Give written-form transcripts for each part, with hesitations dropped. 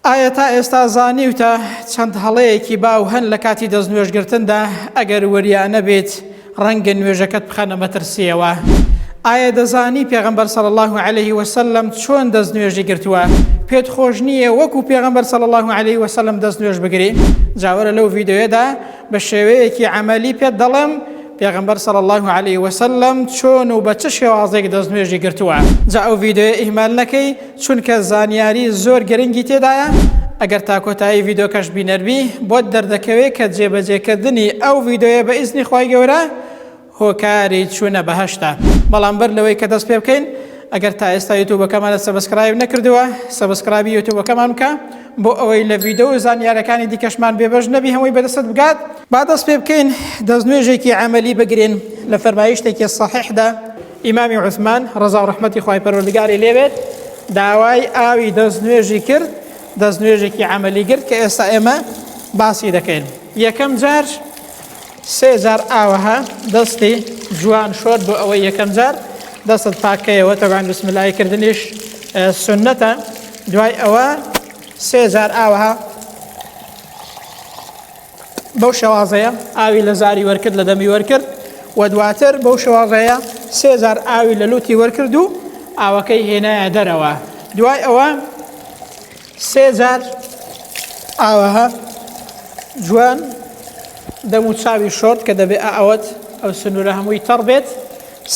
ئایا تا ئێستا زانیوتە چەند هەڵەیەکی باو هەن لە کاتی دەستنوێژگرتندا ئەگەر وریا نەبیت ڕەنگە نوێژەکەت بخەنە مەترسیەوە؟ ئایا دەزانی پێغەمبەر صلی اللە علیه وسلم چۆن دەستنوێژی گرتووە؟ پێت خۆش نییە وەکو پێغەمبەر صلی اللە علیه وسلم دەستنوێژ بگری؟ جا وەرە لەو ڤیدیۆیەدا بە شێوەیەکی عەمەلی پێت دەڵێم پێغەمبەر صلی اللە علیه وسلم چۆن و بە چ شێوازێک دەستنوێژی گرتووە. جا ئەو ڤیدیۆیە ئیهمال نەکەی چونکە زانیاری زۆر گرنگی تێدایە، ئەگەر تا کۆتایی ڤیدۆکەش بینەربی بۆت دەردەکەوێ کە جێبەجێکردنی ئەو ڤیدۆیە بە ئیزنی خوای گەورە هۆکاری چوونە بەهەشتە. بەڵام بەر لەوەی کە دەست پێ بکەین ئەگەر تا ئێستا یوتوبەکەمانت subscribe نەکردووە subscribe ی یوتوبەکەمان بکە بۆ ئەوەی لە ڤیدۆ و زانیارەکانی دیکەشمان بێبەش نەبی هەمووی بەدەستت بگات. با دەست پێ بکەین دەستنوێژێکی عەمەلی بگرین لە فەرمایشتێکی سەحیحدا ئیمامی عوسمان ڕەزا و ڕەحمەتی خوای پەروەردگاری لێ بێت داوای ئاوی دەست نوێژی کرد دەست نوێژێکی عەمەلی گرت کە ئێستا ئێمە باسی دەکەین یەکەم جار سێ جار ئاوەها دەستی جوان شۆرد بۆ ئەوەی یەکەم جار دەستت پاکەیەوە تەبان بسملای کردنیش سنەتە دوای ئەوە سێ جار ئاوەها بەو شێوازەیە ئاوی لە زاری وەرکرد لە دەمی وەرکرد و دواتر بەو شێوازەیە سێ جار ئاوی لە لوتی وەرکرد و ئاوەکەی هێنایە دەرەوە دوای ئەوە سێ جار ئاوەها جوان دەم و چاوی شۆرد کە دەبێ ئەوەت ئەو سنوورە هەمووی تەڕ بێت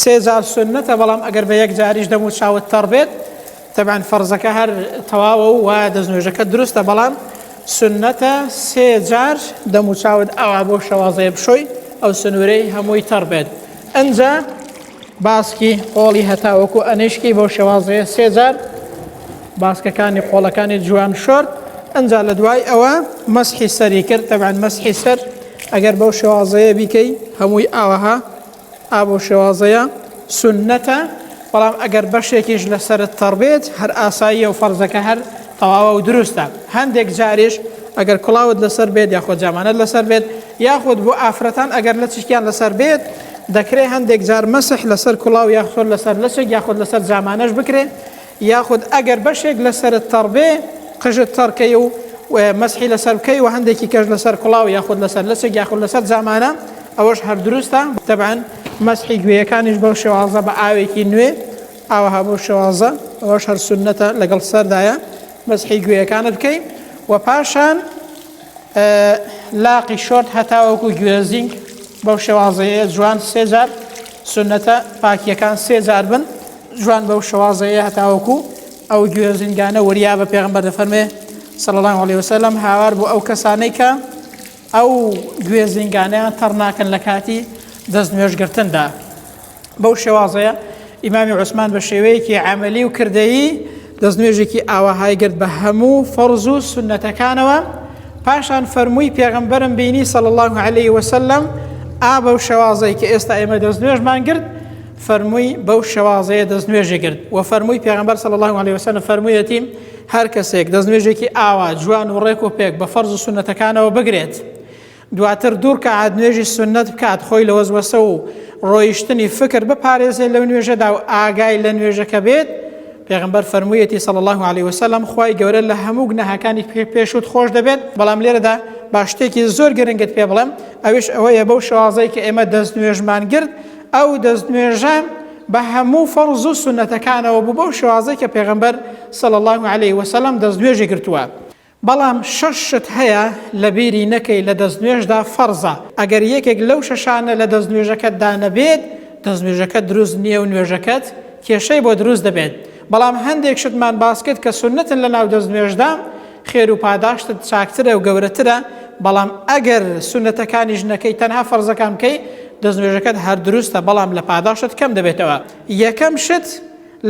سێ جار سنەتە بەڵام ئەگەر بە یەک جاریش دەم و چاوت تەڕ بێت تەبعەن فەرزەکە هەر تەواوە و دەستنوێژەکە دروستە بەڵام سوننەتە سێ جار دەم و چاوت ئاوا بۆ شەوازەیە بشۆی ئەو سنوورەی هەمووی تەڕ بێت ئەنجا باسکی قۆڵی هەتاوەکو ئەنیشکی بەو شێوازەیە سێ جار باسکەکانی قۆڵەکانی جوان شۆرد ئەنجا لە دوای ئەوە مەسحی سەری کرد تەبعەن مەسحی سەر ئەگەر بەو شێوازەیە بیکەی هەمووی ئاوەها ئا بەو شێوازەیە سوننەتە، بەڵام ئەگەر بەشێکیش لەسەرت تەڕ بێت هەر ئاساییە و فەرزەکە هەر تەواوە و دروستە. هەندێک جاریش ئەگەر کوڵاوت لەسەر بێت یاخود جامانەت لەسەر بێت یاخود بۆ ئافرەتان ئەگەر لەچکیان لەسەر بێت دەکرێ هەندێک جار مەسح لەسەر کوڵاو یاخود لەسەر لەچک یاخود لەسەر جامانەش بکرێ یاخود ئەگەر بەشێک لەسەرت تەڕ بێ قژت تەڕ کەی و مەسحی لەسەر بکەی و هەندێکی کەش لەسەر کوڵاو یاخود لەسەر لەچک یاخود لەسەر جامانە ئەوەش هەر دروستە تەبعەن مەسحی گوێیەکانیش بەو شێوازە بە ئاوێکی نوێ ئاوەها بەو شێوازە ئەوەش هەر سوننەتە لەگەڵ سەردایە مەسحی گوێیەکانت بکەی و پاشان لاقی شۆرت هەتاوەکو گوێزینگ بەو شێوازەیە جوان سێ جار سوننەتە پاکیەکان سێ جار بن جوان بەو شێوازەیە هەتاوەکو ئەو گوێزینگانە وریا بە پێغەمبەر دەفەرمێ صلی الله علیه وسلم هاوار بۆ ئەو کەسانەی کە ئەو گوێزینگانەیان تەڕ ناکەن لە کاتی دەست نوێژگرتندا بەو شێوازەیە ئیمامی عوسمان بە شێوەیەکی عەمەلی و کردەیی دەستنوێژێکی ئاوەهای گرت بە هەموو فەرز و سوننەتەکانەوە پاشان فەرمووی پێغەمبەرم بینی صلی الله علیه وسلم ئا بەو شێوازەی کە ئێستا ئێمە دەستنوێژمان گرت فەرمووی بەو شێوازەیە دەستنوێژی گرت و فەرمووی پێغەمبەر صلی الله علیه وسلم فەرموویەتی هەر کەسێک دەستنوێژێکی ئاوا جوان و ڕێک و پێک بە فەرز و سوننەتەکانەوە بگرێت دواتر دوو ڕکەعات نوێژی سوننەت بکات خۆی لە وەسوەسە و ڕۆیشتنی فکر بپارێزێت لەو نوێژەدا و ئاگای لە نوێژەکە بێت پێغەمبەر فەرموویەتی صلی الله علیه وسلم خوای گەورە لە هەموو گوناهەکانی پێشوت خۆش دەبێت بەڵام لێرەدا با شتێکی زۆر گرنگت پێ بڵێم ئەویش ئەوەیە بەو شێوازەی کە ئێمە دەست نوێژمان گرت ئەو دەست نوێژە بە هەموو فەرز و سوننەتەکانەوە بوو بەو شێوازەی کە پێغەمبەر صلی الله علیه وسلم دەست نوێژی گرتووە بەڵام شەش شت هەیە لەبیری نەکەی لە دەستنوێژدا فەرزە، ئەگەر یەکێک لەو شەشانە لە دەستنوێژەکەتدا نەبێت دەستنوێژەکەت دروست نییە و نوێژەکەت کێشەی بۆ دروست دەبێت، بەڵام هەندێک شتمان باس کرد کە سوننەتن لەناو دەستنوێژدا خێر و پاداشتت چاکترە و گەورەترە، بەڵام ئەگەر سوننەتەکانیش نەکەی تەنها فەرزەکان بکەی دەستنوێژەکەت هەر دروستە بەڵام لە پاداشتت کەم دەبێتەوە. یەکەم شت.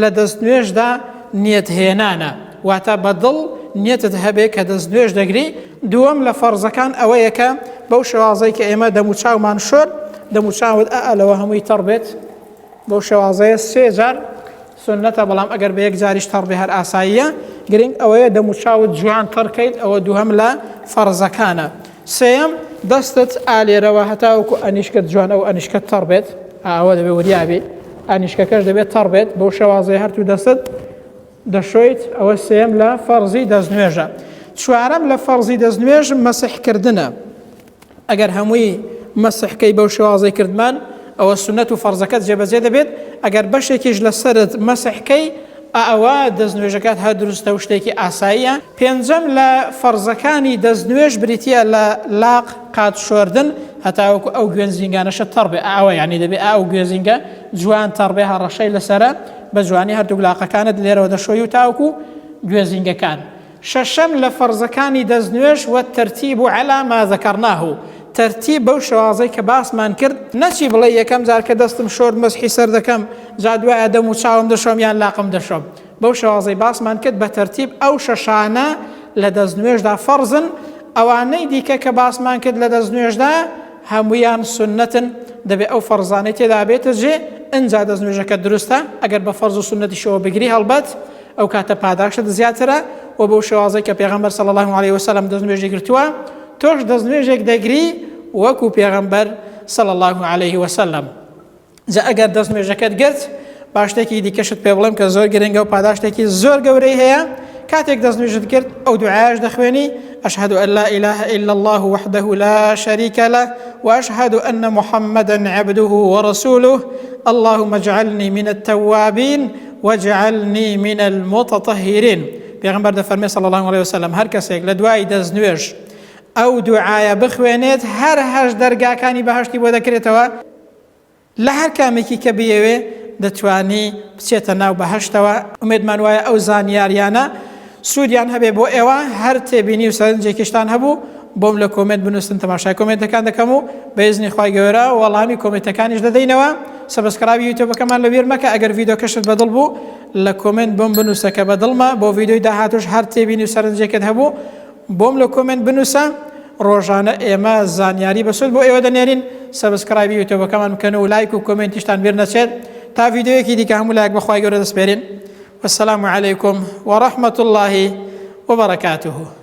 لە دەست نوێژدا نیەت هێنانە، واتە بە دڵ نیەتت هەبێ کە دەست نوێژ دەگری، دووەم لە فەرزەکان ئەوەیە کە بەو شێوازەی کە ئێمە دەم و چاومان شۆرد دەم و چاوت ئا لەوە هەمووی تەڕ بێت بەو شێوازەیە سێ جار سوننەتە بەڵام ئەگەر بە یەک جاریش تەڕ بێ هەر ئاساییە گرنگ ئەوەیە دەم و چاوت جوان تەڕ کەیت ئەوە دووهەم لە فەرزەکانە سێیەم دەستت ئا لێرەوە هەتاوەکو ئەنیشکت جوان ئەو ئەنیشکەت تەڕ بێت ئەوە دەبێت وریا بی ئەنیشکەکەش دەبێت تەڕ بێت بەو شێوازەی هەرتوو دەستت دەشۆیت ئەوە سێیەم لە فەرزی دەستنوێژە. چوارەم لە فەرزی دەستنوێژ مەسح کردنە. ئەگەر هەمووی مەسح کەی بەو شێوازەی کردمان ئەوە سوننەت و فەرزەکەت جێبەجێ دەبێت، ئەگەر بەشێکیش لە سەرت مەسح کەی ئەوە دەستنوێژەکەت هەر دروستە و شتێکی ئاساییە. پێنجەم لە فەرزەکانی دەستنوێژ بریتییە لە لاق قاچ شۆردن هەتاوەکو ئەو گوێنزینگانەشە تەڕ بێ ئەوە یانی دەبێ ئەو گوێزینگە جوان تەڕ بێ هەڕەشەی لەسەرە بە جوانی هەردووک لاقەکانت لێرەوە دەشۆی و تاوەکو گوێزینگەکان. شەشەم لە فەرزەکانی دەستنوێژ، والترتیب علی ما ذکرناه، تەرتیب بەو شێوازەی کە باسمان کرد، نەچی بڵێی یەکەم جار کە دەستم شۆرد مەسحی سەر دەکەم جا دوایە دەم و چاوم دەشۆم یان لاقم دەشۆم، بەو شێوازەی باسمان کرد بە تەرتیب ئەو شەشانە لە دەستنوێژدا فەرزن، ئەوانەی دیکە کە باسمان کرد لە دەستنوێژدا هەموویان سوننەتن، دەبێ ئەو فەرزانەی تێدا بێتە جێ ئنجا دەستنوێژەکەت دروستە، ئەگەر بە فەرز و سوننەتیشەوە بگری هەڵبەت. ئەو کاتە پاداشتت زیاترە و بەو شێوازەی کە پێغەمبەر صلی اللە علیه وسلم دەستنوێژی گرتووە تۆش دەستنوێژێک دەگری وەکو پێغەمبەر صلی اللە علیه وسلم. جا ئەگەر دەستنوێژەکەت گرت با شتێکی دیکەشت پێ بڵێم کە زۆر گرنگە و پاداشتێکی زۆر گەورەی هەیە کاتێک دەستنوێژت کرد ئەو دوعایش دەخوێنی أشهد أن لا إله إلا الله وحده لا شريك له وأشهد أن محمدا عبده ورسوله اللهم اجعلني من التوابين واجعلنی من المتطهرین پێغەمبەر دەفەرمێ صلی اللە علیە وسلم هەر کەسێک لە دوای دەست نوێژ ئەو دوعایە بخوێنێت هەر هەشت دەرگاکانی بەهەشتی بۆ دەکرێتەوە لە هەر کامێکی کە بیەوێ دەتوانی بچێتە ناو بەهەشتەوە ئومێدمان وایە ئەو زانیاریانە سوودیان هەبێ بۆ ئێوە هەر تێبینی و سەرنجێکیشتان هەبوو بۆم لە کۆمێنت بنووسن تەماشای کۆمێنتەکان دەکەم و بە ئیزنی خوای گەورە وەڵامی کۆمێنتەکانیش دەدەینەوە subscribe ی یوتیوبەکەمان لەبیر مەکە ئەگەر ڤیدیۆکەشت بەدڵ بوو لە کۆمێنت بۆم بنووسە کە بەدڵمە بۆ ڤیدیۆی داهاتوش هەر تێبینی و سەرنجێکت هەبوو بۆم لە کۆمێنت بنووسە ڕۆژانە ئێمە زانیاری بەسوود بۆ ئێوە دەنێرین subscribe ی یوتیوبەکەمان بکەن و لایک و کۆمێنتیشتان بیر نەچێت تا ڤیدیۆیەکی دیکە هەموو لایەک بەخوای گەورە دەسپێرین والسلام علیکم ورحمة الله وبرکاته.